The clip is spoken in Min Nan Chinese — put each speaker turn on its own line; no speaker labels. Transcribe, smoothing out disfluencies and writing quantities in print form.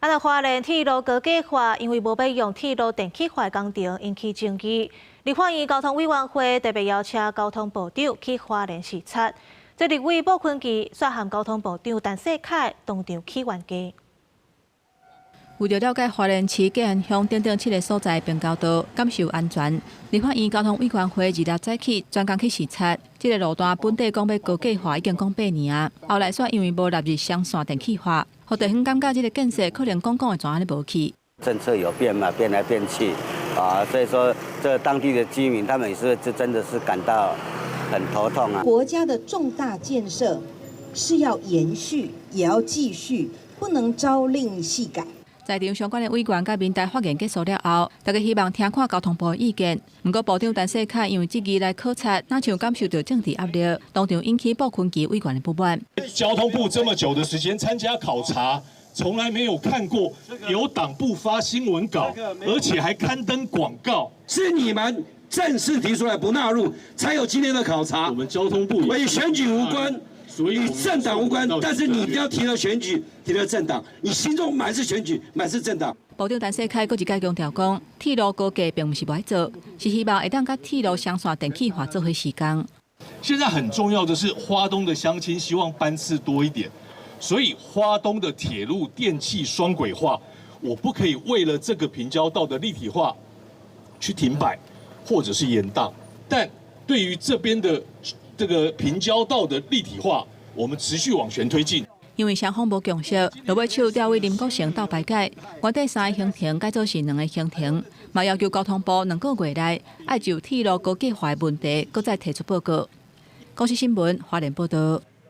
啊，那花蓮鐵路高架化，因為無欲用鐵路電氣化工程引起爭議。立法院交通委員會特別邀請交通部長去花蓮視察。這立委布坤琪率和交通部長陳世凱當場起冤家。
為著了解花蓮市嘉安鄉等等七个所在平交道敢是有安全，立法院交通委員會二六早起專工去視察。這个路段本底講欲高架化已經講8年啊，後來煞因為無納入雙線電氣化，予地方感覺這个建設可能講講的就按呢無去。
政策有變嘛，變來變去啊，所以說這當地的居民他們也是這真的是感到很頭痛啊。
國家的重大建設是要延續，也要繼續，不能朝令夕改。
在場相關的委員佮民代發言結束了後，大家希望聽看交通部的意見。毋過部長陳世凱因為質疑來考察，若像感受著政治壓力，當場引起布坤琪委員的不滿。
交通部這麼久的時間參加考察，從來沒有看過有黨部發新聞稿，而且還刊登廣告。
是你們正式提出來不納入，才有今天的考察。
我們交通部
與選舉無關。與政黨無關，但是你不要提了選舉，提了政黨，你心中滿是選舉，滿是政黨。
部長陳世凱閣一擺強調講，鐵路高架並毋是無愛做，是希望會當佮鐵路雙線電氣化做伙施工。
現在很重要的是，花東的鄉親希望班次多一點，所以花東的鐵路電氣雙軌化，我不可以為了這個平交道的立體化去停擺，或者是延宕。但對於這邊的這個平交道的立體化，我們持續往前推進。
因為雙方無共識，落尾手調委林國成鬥排解，原底三个行程改做是兩个行程，嘛要求交通部2個月內愛就鐵路高架化的問題，閣再提出報告。公視新聞花蓮報導。